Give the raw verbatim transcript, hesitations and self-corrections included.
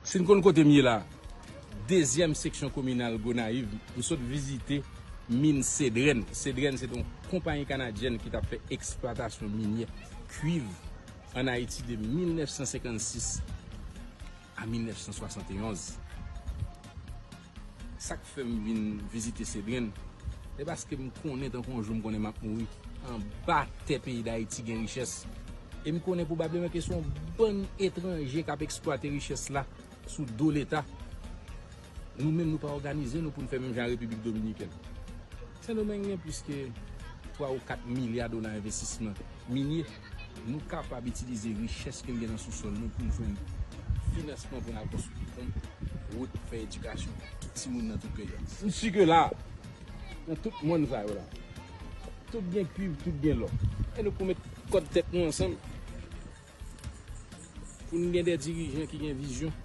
Si n konn kote m ye la, dezyèm seksyon kominal Gonayiv, m sot vizite min Sedren. Sedren se te yon konpayi kanadyèn ki t ap fè eksplwatasyon minyè kwiv ann Ayiti de mil nèf san senkannsis a mil nèf san swasanteonz. Sa k fè m vin vizite Sedren, se paske m konnen tankou yon jou m konnen m ap mouri. Anba tè peyi Dayiti gen richès. E m konnen pwobableman ke se yon bann etranje k ap eksplwate richès la sou do Leta. Nou menm, nou pa òganize nou pou n fè menm jan ak Repiblik Dominikèn. Sendomeng gen plis ke twa ou kat milya dola envestisman minye. Nou kapab itilize richès ke n gen nan sousòl nou pou n jwenn finansman pou n al konstwi pon, wout, fè edikasyon pou tout timoun nan tout peyi a. M si ke la, nan tout mòn sa yo la, tout gen kwiv, tout gen lò. E nou pou met kòd tèt nou ansanm pou n gen de dirijan ki gen vizyon,